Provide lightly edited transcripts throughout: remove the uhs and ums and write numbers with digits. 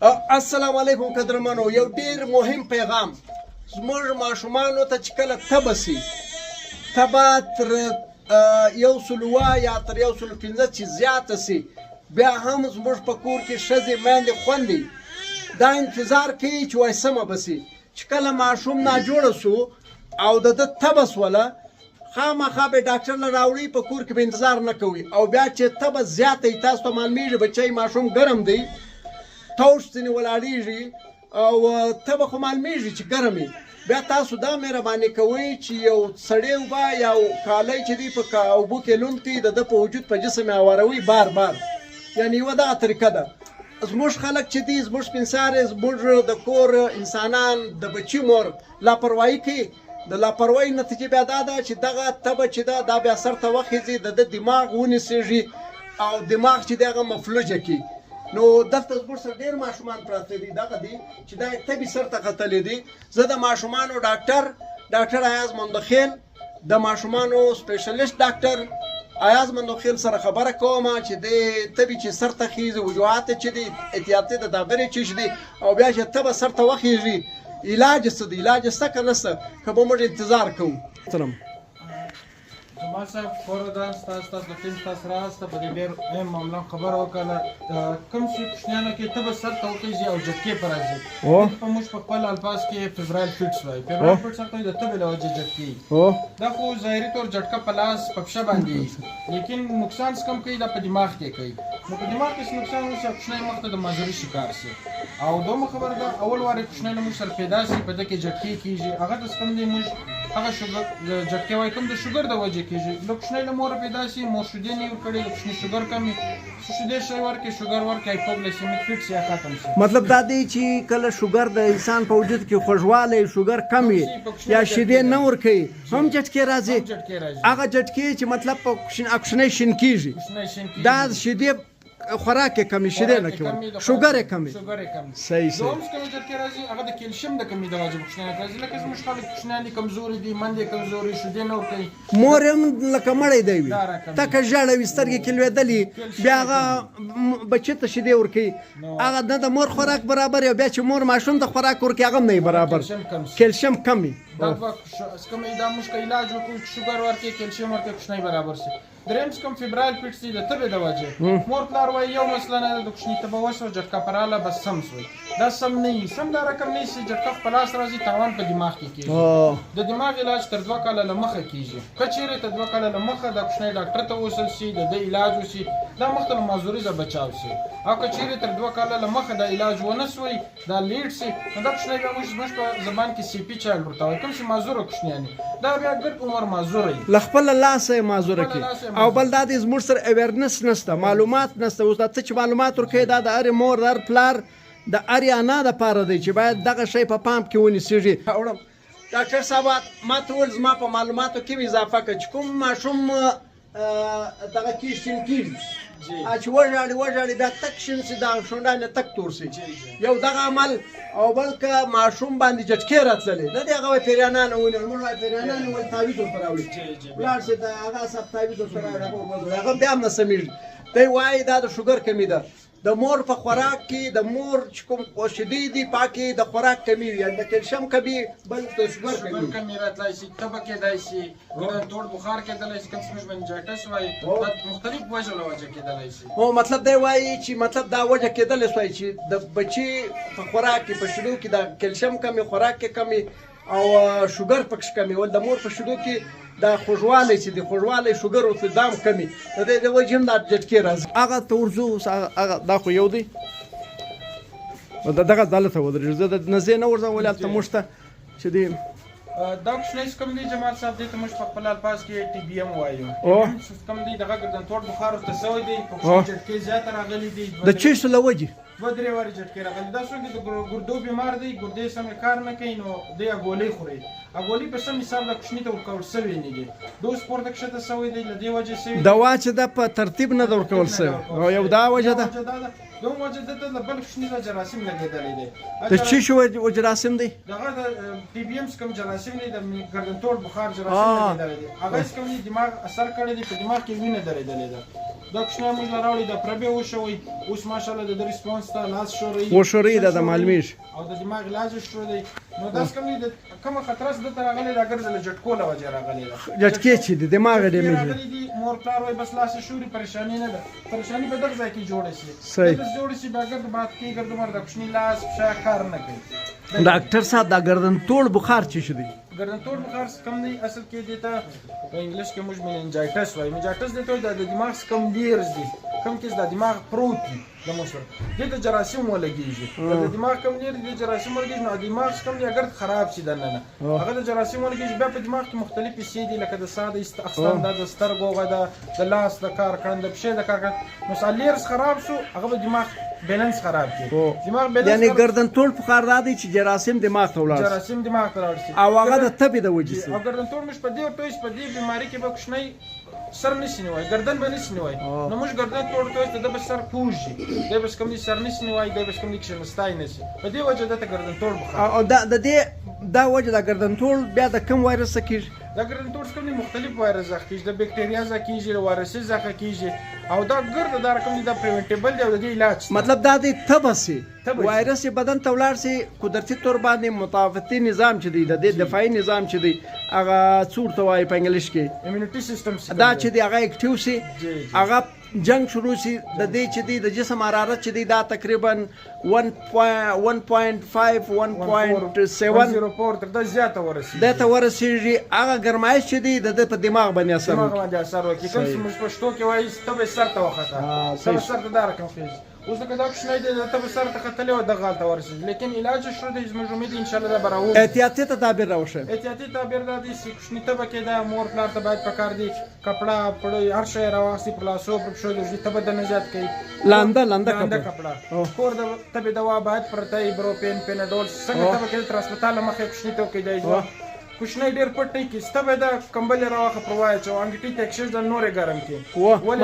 السلام علیکم قدرمنو، یو ډیر مهم پیغام زموږ ماشومانو ته چې کله تبه سي، تبه تر 107 یا تر 105 چې زیاته سي، بیا هم زموږ په کور کې ښځې، میندې، خوندې دا انتظار کوي چې وای سمه به سي. چې کله ماشوم ناجوړه سو او د ده تبه سوله، خامخا به ډاکټر له راوړي، په کور کې به انتظار نه کوي. او بیا چې تبه زیاته وي، تاسو ته معلومیږي بچی ماشوم ګرم دی، توش ځینې ولاړیږي او تبه خو معلومیږي چې ګرم وي. بیا تاسو دا مهرباني کوئ چې یو سړې اوبه یا کالی چې دی په اوبو کې لوند کړئ، د ده په وجود، په جسم یې هواروئ بار بار. یعنې یوه دغه طریقه ده. زموږ خلک چې دي، زموږ سپینسارې، زموږ د کور انسانان، د بچي مور لاپرواهي کوي. د لاپرواهي نتیجه بیا دا ده چې دغه تبه چې ده، دا بیا سر ته وخیږي، د ده دماغ ونیسیږي او دماغ چې دی هغه مفلوجه کړي. نو دلته زموږ سره ډېر ماشومان پراته دي، دغه دي چې دا یې تبې سر ته ختلې دي. زه د ماشومانو ډاکټر، ډاکټر ایاز مندوخیل، د ماشومانو سپیشلیست ډاکټر ایاز مندوخیل سره خبره کوم چې د تبې چې سر ته خیږي، وجوهات چې دي، احتیاطي تدابیر چې دي، او بیا چې تبه سر ته وخیږي، علاج څه دی، علاج شته که نشته، که به موږ انتظار کوو؟ سلام. جمال صاحب، کور ودان. ستاسو د ټیم، ستاسو راست په دې ډېر اهم معامله خبره وکړه. کوم چې کوچنیانو کې تبه سر ته وخیږي او جټکې پر راځي، په موږ په خپل الفاظ کې febrile fits وایي. Febrile fits ورته د تبې له وجې جټکې. دا خو ظاهري طور جټکه په لاس، په پښه باندې، لیکن نقصان څه کم کوي، دا په دماغ کې کوي. نو په دماغ کې څه نقصان وشي، کوچنی مخته د معذوري شکار شي. او دومره خبره ده، اول وارې کوچنی له موږ سره پیدا شي، په ده کې جټکې کېږي. هغه ته څه کوم دی، موږ هغه شوګر جټکې وایي، کوم د شوګر د وجې کېږي. له کوچنی له موره پیدا شي، مور شیدې نه ورکړي، د کوچني شوګر کم وي، شیدې شی ورکړي، شوګر ورکړي، hypoglycemic fits یا ختم شي. مطلب دا دی چې کله شوګر د انسان په وجود کې خوږوالی، شوګر کم وي یا شیدې نه ورکوي، هم جټکې راځي. هم جټکې راځي. هغه جټکې چې مطلب په کوچنی شین کېږي، کوچنی شین کېږي. دا شیدې خوراک یې کمې، شیدې نه کوي، شوګر یې کمې. شوګر یې کم. صحیح صحیح. دوم څه جټکې راځي، هغه د کلشیم د کمې د وجې کوچنیان راځي. لکه زموږ خلک کوچنیان دي، کمزوري دي، مندې کمزوري، شیدې نه ورکوي. مور یې هم لکه مړی دی وي، دا رقم. تکه ژاړه وي، سترګې کې لوېدلې، بیا هغه بچي ته شیدې ورکوي، هغه نه د مور خوراک برابر، او بیا چې مور ماشوم ته خوراک ورکوي، هغه هم نه وي برابر. کلشیم کم شي. کلشیم کم وي. دا دوه کوم دا موږ که علاج وکړو، شوګر ورکړي، کلشیم ورکړي، کوچنی برابر شي. دریم چې کوم febrile fits دي، د تبې د وجې. مور پلار وایي یو مسله نه ده، د کوچني تبه وشوه، جټکه پر راله، بس سم سوی. دا سم نه وي، سم دا رقم نه شي. جټکه خو په لاس راځي، تاوان په دماغ کې کېږي. د دماغ علاج تر 2 کاله له مخه کېږي. که چېرې تر 2 کاله له مخه دا کوچنی ډاکټر ته وصل شي، د ده علاج وشي، دا مخته له معذوري ځه بچاو شي. او که چېرې تر 2 کاله له مخه دا علاج ونه سوی، دا late شي، نو دا کوچنی بیا موږ زموږ په زبان کې CP child ورته وایي، کوم چې معذوره کوچنیان دي، دا بیا ګرد عمر معذوره وي. له خپله لاسه یې معذوره خپله کړي. لاسه یې. او بل دا دی، زموږ سره awareness نشته، معلومات نشته. اوس دا ته چې معلومات ورکوې، دا د هرې مور، د هر پلار، د هرې انا دپاره دی چې باید دغه شی په پام کې ونیسیږي. اوړم ډاکټر صاحب، ما ته وویل زما په معلوماتو کې مې اضافه کړه چې کوم ماشوم دغه کې شین کېږي، چې وژاړي وژاړي، بیا تک شین سي، دا شونډان یې تک تور سي، یو دغه عمل. او بل که ماشوم باندې جټکې راتللې نه دی، هغه وایي پیریانانو ونیول، موږ وایي پیریانانو ول، تعویذ ورته راوړي، ولاړ شي د هغه صاحب تعویذ ورته راوړي، هغه ورته، هغه بیا هم نه سمېږي. دی وایي دا د شوګر کمي ده، د مور په خوراک کې، د مور چې کوم شیدې دي پاکې، د خوراک کمی وي، یعنې د کلشیم کمی، بل د شوګر شوګر کمی. کمی راتلای شي، تبه کېدای شي، ګردن توړ بخار کېدلی شي، کوم چې موږ مننجایټس وایي، دا مختلف وجو له وجه کېدلی شي. هو، مطلب دی وایي چې مطلب دا وجه کېدلی سوای چې د بچي په خوراک کې، په شیدو کې د کلشیم کمی، خوراک کې کمی او شوګر پکښې کمی. ول د مور په شیدو کې دا خوږوالی چې دی، خوږوالی، شوګر او دام کمی، د دې د وجې هم دا جټکې راځي. هغه ته ورځو اوس. هغه دا خو یو دی، دا دغه دلته ودرېږو. زه د نزدې نه ورځم، ولې هلته موږ ته چې دی. دا کوچنی کوم دی جمال صاحب، دې ته موږ په خپل الفاظ کې TBM وایو. کوم دی دغه ګردن توړ بخار ورته سوی دی، په جټکې زیاته راغلي دي. د چی له وجې؟ دوه درې وارې جټکې راغلي. دا څوک د ګردو بیمار دی، ګردې سمې کار نه کوي، نو دی ګولۍ خوري. ګولۍ په سم حساب د کوچني ته ورکول سوې نه دي، ډوز پورته کښته سوی دی، له دې وجې سوی. دوا چې ده په ترتیب نه ده ورکول سوې، او یو دا وجه ده. دوم وجه ده له بل کوچني ته جراثیم لګېدلی دی. د چی شو جراثیم دی؟ دغه د TBM کوم جراثیم دی، د ګردن توړ بخار جراثیم لګېدلی دی. هغه کوم دی دماغ اثر کړی دی، په دماغ کې وینه درېدلې ده. دا کوچنی موږ له راوړي، دا پربې وشوي. اوس ماشاءالله د ده ریسپانس ته لاس ښوروي، وښوروي، دا د معلومیږي. او د دماغ علاج یې شروع دی. نو داسې کوم دی د کومه خطره چې دلته راغلې ده، ګرځه له جټکو له وجې راغلې ده. جټکې چې د دماغ جټکې ډیمیج راغلي دي، مور پلار وایي بس لاس یې ښوري، پریشاني نه ده. پریشاني په دغه ځای کې جوړه شي، صحیح. دلته جوړه شي، بیا ګرد باد کوي، ګرد عمر د کوچني لاس پښه کار نه کوي. ډاکټر صاحب، دا ګردن توړ بخار چې شو دی؟ ګردن توړ بخار کم دی، اصل کې دې ته په انګلیش کې موږ مننجایټس وایي. مننجایټس دې ته وایي د دماغ څخه کوم لیرز دي، کوم کې د دماغ پروت دي، د موږ سره دې ته جراثیم ولګېږي. د دماغ کوم لیر دي جراثیم ولګېږي، نو دماغ څخه کوم دی اګر خراب شي دننه، هغه د جراثیم ولګېږي. بیا په دماغ کې مختلف حصې دي، لکه د ساه د اخستن ده، د سترګو هغه ده، د لاس د کار کړن، د پښې د کار کړن. نو ساه لیرز خراب شو، هغه به دماغ بیلانس خراب کړي. دماغ بیلانس یعنی ګردن توړ بخار دا دی چې جراثیم دماغ ته ولاړ شي، جراثیم دماغ ته ولاړ شي او هغه د تبې د وجې شي. او ګردن توړ موږ په دې ورته وایو چې په دې بیماري کې به کوچنی سر نشي نیوای، ګردن به نشي نیوای. نو موږ ګردن توړ ته وایو چې ده به سر کوږي، دی به کوم سر نشي نیوای، دی به کوم کښېنستای نشي. په دې وجه ده ته ګردن توړ بخار. او دا د دې دا وجه د ګردن توړ بیا د کوم وایرس څخه کېږي؟ دا ګردن توړ څخه مختلف وایرس څخه کېږي، د بکټریا څخه کېږي، د وایرسي څخه کېږي. او دا ګرد دا رقم دی، دا پریونټیبل دی او د دې علاج شته. مطلب دا دی تبه سي، تبه سي، وایرس یې بدن ته ولاړ سي، قدرتي طور باندې مدافعتي نظام چې دی، د دې دفاعي نظام چې دی، هغه څه ورته وایي په انګلیش کې؟ امیونټي سیستم دا چې دی هغه اکټیو سي، هغه جنگ شروع سي. د دې چې دی د جسم حرارت چې دی دا تقریبا 1.5 1.7 04 تر دا زیاته ورسیږي، دا ته ورسیږي. هغه ګرمایش چې دی د ده په دماغ باندې اثر دماغ وکړي، باندې اثر وکړي. کوم چې موږ پښتو کې وایي تبه سر ته وخته، تبه سر ته دا رقم خېږي. اوس لکه دا کوچنی دی، تبه سر ته ختلې وه، دغه هلته ورسېږي، لیکن علاج یې شروع دی. زموږ امید ان شاءالله دا به راووځي. احتیاطي تدابیر راوښیم. احتیاطي تدابیر دا دی چې کوچني تبه کې ده، مور پلار ته باید پکار دي کپړه پړی هر شی راواخلي، پر لاسو پر پښو د تبه دنه زیات کوي، لانده لانده لانده کپړه. کور د تبې دوا باید پرته وي، بروپین پیناډول. څنګه تبه کې تر هسپتاله مخکې کوچني ته وکړي. دی کوچنی ډېر پټ نه کړي، تبه ده کمبل یې راواخله پر واچوه، انګیټي ته یې کښېږده، نور یې ګرم کړي.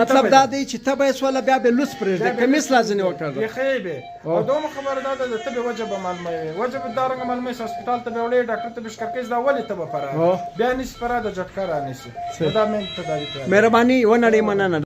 مطلب دا دی چې تبه یې سوله، بیا به لوڅ پرېږدي، کمیس لا ځینې وکړه یخی به. او دومره خبره دا ده د تبې وجه به معلومه وي، وجه به دا رنګه معلومه شي، هسپتال ته به وړې، ډاکټر ته به شکر کوي دا ولې تبه پرا بیا نیسي، پرا د جټکه رانیسي. دا مې تدابیر. مهرباني، یوه نړۍ مننه.